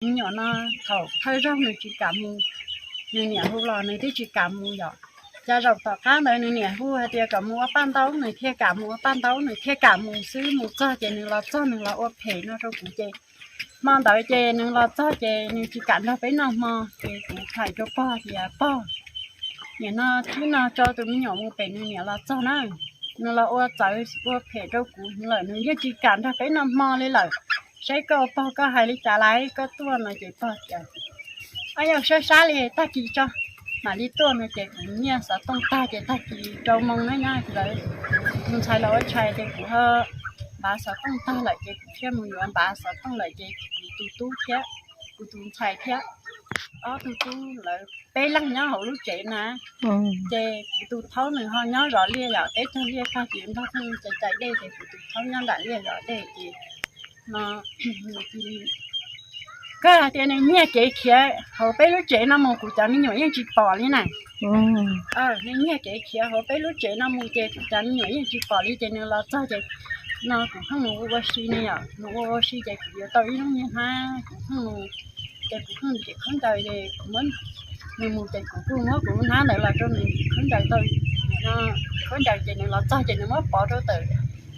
Me nyuam no thaum thawj zaug nws tsis kam mus, nws niam hu los nws twb tsis kam mus yom. Ces zaum tom qab ntawd nws niam hu hais tias kom mus ua paj ntaub nws thiaj kam mus ua paj ntaub, nws thiaj kam mus xwb. Mus txog ces nws los txog nws los ua phem no rau kuv ces hmo ntawd ces nws los txog ces nws tsis kam nrog peb noj hmo ces kuv hais rau pog tias pog, nim no tib no tso tus me nyuam mus pem nws niam los txog na, nws los ua txawv ua phem rau kuv lawm, nws yeej tsis kam nrog peb noj hmo li lawm. Saib koj pog koj hais li cas lawm, koj tuaj no ces pog tias, Ab, yog sab sab li, tag kis tso mam li tuaj no ces kuv nyiaj xov tooj tag ces tag kis rau moo na nyob lawv tus ntxhais los ua tshais ces kuv ho npav xov tooj tag lawm ces kuv thiaj mus yuav npav xov tooj lawm ces kuv tus tub thiab kuv tus ntxhais thiab ob tug tub lawv peb leeg nyob hauv lub tsev na. Ces kuv tus thaub nws ho nyob zov liaj yom, peb cog liaj tag ces nrog pheej cais cais dej ces kuv tus thaub nyob nram liaj zov dej ces no, koj hais tias nws nyiag kev khiav hauv peb lub tsev no mus kuv cov me nyuam yeej tsis pom li na. Nws nyiag kev khiav hauv peb lub tsev no mus ces kuv cov me nyuam yeej tsis pom li ces nws los txog ces no kuv pheej mus ua ua si ne yom, mus ua ua si ces kuv yuav tau ib lub niag hnab kuv pheej mus, ces kuv pheej ntim khaub ncaws ces kuv muab nws mus ces kuv kuj muab kuv lub hnab ntawd los rau nws ntim khaub ncaws tau, khaub ncaws ces nws los txog ces nws muab pov rau tawm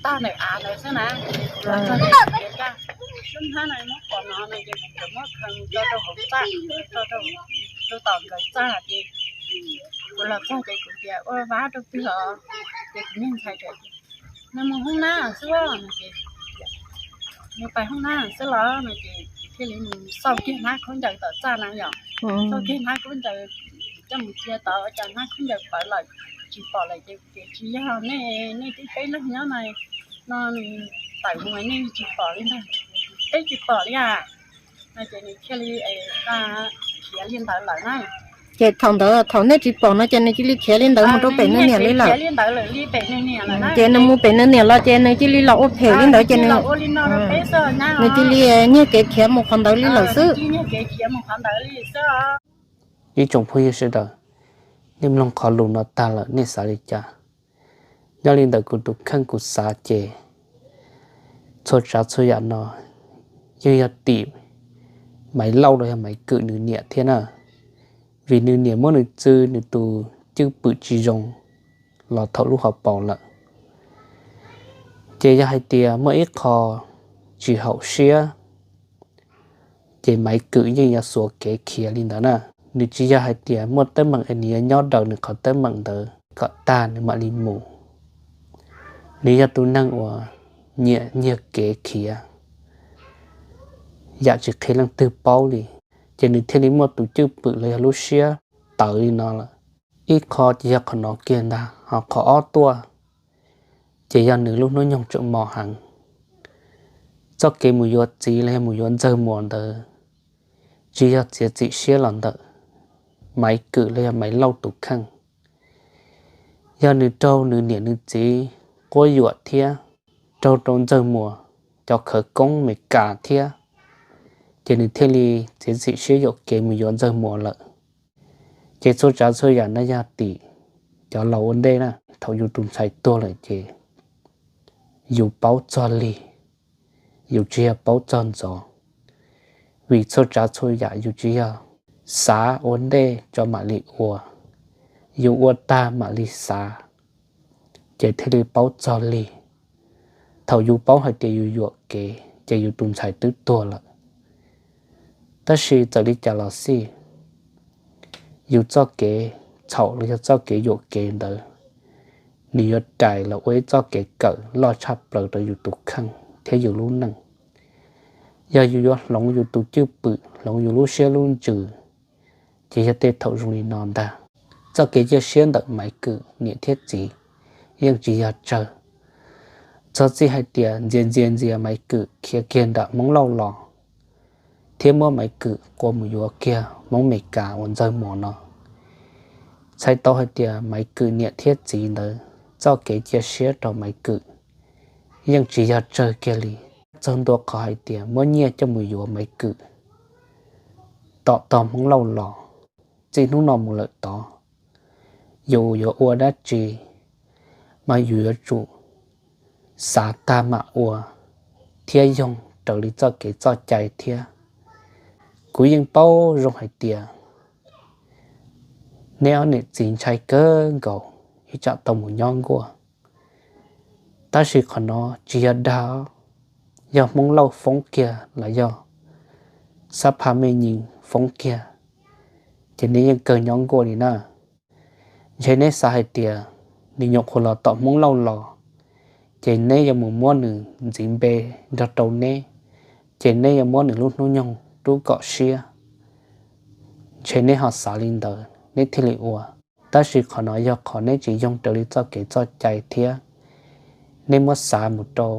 tag ntawm av ntawd xwb na. Ces kuv los txog ces kuv tias, Lub hnab no muab pov no no ces kuv tseem muab khaws mus tso rau hauv txaj, tso rau tom nkawd txaj ces kuv los txog ces kuv tias, Ua vab rau twg os? Ces kuv niag ntxhais tias, Nws mus hoob nab xwb no ces, Nws pais hoob nab xwb los no ces kuv thiaj li mus xauj kiag hnab khaub ncaws tom txaj na yom. Xauj kiag hnab khaub ncaws coj mus cia tod ua cas hnab khaub ncaws pawv lawm, tsis pom lawm ces kuv tias, Tsis yog nej, nej twb peb leeg nyob no, no nws tawm mus nej tsis pom li ntag. Peb tsis pom li a. No ces nws thiaj li khiav li ntawd lawm na. Ces thaum ntawd thaum nej tsis pom no ces nws cia li khiav li ntawd mus rau pem nws niam li lawm. Li ntawd lawm li pem nws niam lawm na. Ces nws mus pem nws niam los ces nws cia li los ua phem li ntawd ces nws cia li nyiag kev khiav mus qhov ntawd li lawm xwb. Ib tsoom phooj ywg sawv daws, nej mloog qhov lus no tag lawm nej xav li cas? Nyob li ntawm kuv tus kheej kuv xav ces txhua tsav txhua yam no yeej yog tim Maiv Lauj los yog Maiv Kwm nws niam thiab na, vim nws niam muab nws txwv nws tus cwj pwm tsis zoo los thaum lub hauv paus lawm. Ces yog hais tias muaj ib qho tsis haum siab ces Maiv Kwm yeej yuav xuas kev khiav li ntawd na. Nws tsis yog hais tias muaj teeb meem es nws yuav nyob daws nws qhov teeb meem ntawd kom tag nws mam li mus. Nws yog tus neeg uas nyiam nyiag kev khiav, yam tsis qhia leej twg paub li, ces nws thiaj li muaj tus cwj pwm los yog lub siab tawv li no lawm. Ib qho ces yog qhov no kiag ntag, ho qhov ob tuaj ces yog nws lub hnub nyoog tseem mos heev. Txoj kev mus yuav txiv los yog mus yuav Ntxawg Muas ntawd tsis yog txiav txim siab los ntawm Maiv Kwm los yog Maiv Lauj tus kheej, yog nws raug nws niam nws txiv quab yuam thiab raug rau Ntxawg Muas cov khawv koob Meskas thiab, ces nws thiaj li txiav txim siab yuam kev mus yuav Ntxawg Muas lawm. Ces txhua tsav txhua yam no yog tim cov laus ua ntej na, thaum yus tus ntxhais tuag lawm ces yus paub txog lig, yus tsis yog paub txog ntxov. Vim txhua tsav txhua yam yus tsis yog xav ua ntej tso mam li ua, yus ua tag mam li xav, ces thiaj li paub txog lig. Thaum yus paub hais tias yus yuam kev ces yus tus ntxhais twb tuag lawm. Tab sis txawm li cas los xij, yus txoj kev txhaum los yog txoj kev yuam kev ntawd, nws yuav rais los ua ib txoj kev kawm loj tshaj plaws rau yus tus kheej thiab yus lub neej. Yog yus yuav hloov yus tus cwj pwm, hloov yus lub siab lub ntsws, ces yog tej thaum zoo li no ntag. Txoj kev cia siab ntawm Maiv Kwm niam thiab txiv yeej tsis yog tsawg. Txog txij hais tias ntxias ntxias ntxias Maiv Kwm khiav kiag nram Hmoob Lauj los, thiab muab Maiv Kwm qua mus yuav kiag Hmoob Meskas uas Ntxawg Muas no, txhais tau hais tias Maiv Kwm niam thiab txiv ntawd txoj kev cia siab rau Maiv Kwm yeej tsis yog tsawg kiag li. Txog ntua qhov hais tias muab nyiaj coj mus yuav Maiv Kwm tom tog Hmoob Lauj los, txij hnub no mus lawm tod, yus yuav ua dab tsi mas yus yuav tsum xav tag mam ua thiab yoog raws li txoj kev txoj cai thiab. Kuv yeej paub zoo hais tias neb ob niam txiv ntshai kawg nkaus ib tsam tau mus nyob nkuaj. Tab sis qhov no tsis yog dag, yog Hmoob Lauj foob kiag los yog xab pha mej nyies foob kiag, ces neb yeej kawg nyob nkuaj li na. Ntshe neb xav hais tias nws nyuam qhuav los tom Hmoob Lauj los, ces neb yuav mus muab nws ntxiv npe nrog rau neb, ces neb yuav muab nws lub hnub nyoog rub kom siab. Ntshe neb ho xav li ntawd neb thiaj li ua. Tab sis qhov no yog qhov neb tsis yoog raws li txoj kev txoj cai thiab. Neb muab xav mus rau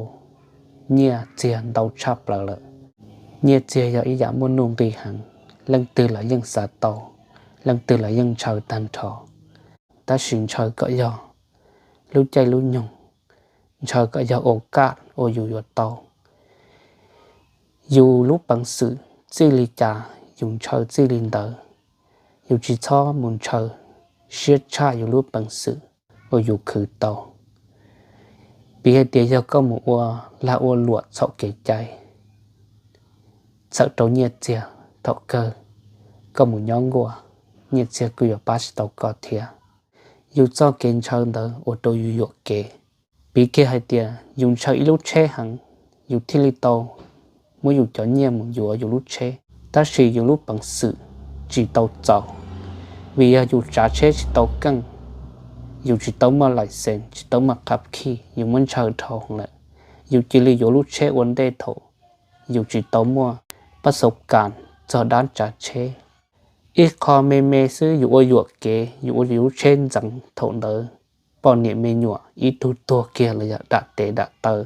nyiaj txiag ntau tshaj plaws lawm. Nyiaj txiag yog ib yam muaj nuj nqis heev, leej twg los yeej xav tau, leej twg los yeej ntshaw tag nrho. Tab sis ntshaw kom yog lub caij lub nyoog, ntshaw kom yog ua kaj uas yus yuav tau. Yus lub peev xwm txij li cas yus ntshaw txij li ntawd. Yus tsis txhob mus ntshaw siab tshaj yus lub peev xwm uas yus khwv tau. Piv hais tias yog koj mus ua lag ua luam txhaum kev cai, txhawm rau nyiaj txiag, thaum kawg koj mus nyob nkuaj, nyiaj txiag kuj yuav pab tsis tau koj thiab. Yus txoj kev ntshaw ntawd ua rau yus yuam kev. Piv kiag hais tias yus ntshaw ib lub tsheb heev, yus thiaj li tau muab yus cov nyiaj mus yuav yus lub tsheb, tab sis yus lub peev xwm tsis tau txaus. Vim yog yus tsav tsheb tsis tau keej, yus tsis tau muaj license, tsis tau muaj qhab khij, yus muab ntshaw dhau lawm. Yus cia li yuav lub tsheb ua ntej thaum yus tsis tau muaj pab xauv kas txog dab tsav tsheb. Ib qho me me xwb yus ua yuam kev, yus ua yus lub tsheb ntxeev, thaum ntawd poj niam me nyuam ib tug tuag kiag los yog dam tes dam taw.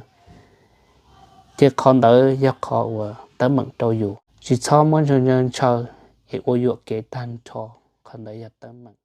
Ces qhov ntawd yog qhov uas teeb meem rau yus. Tsis txhob muab ntshaw ntshaw es ua yuam kev tag nrho, qhov ntawd yog teeb meem.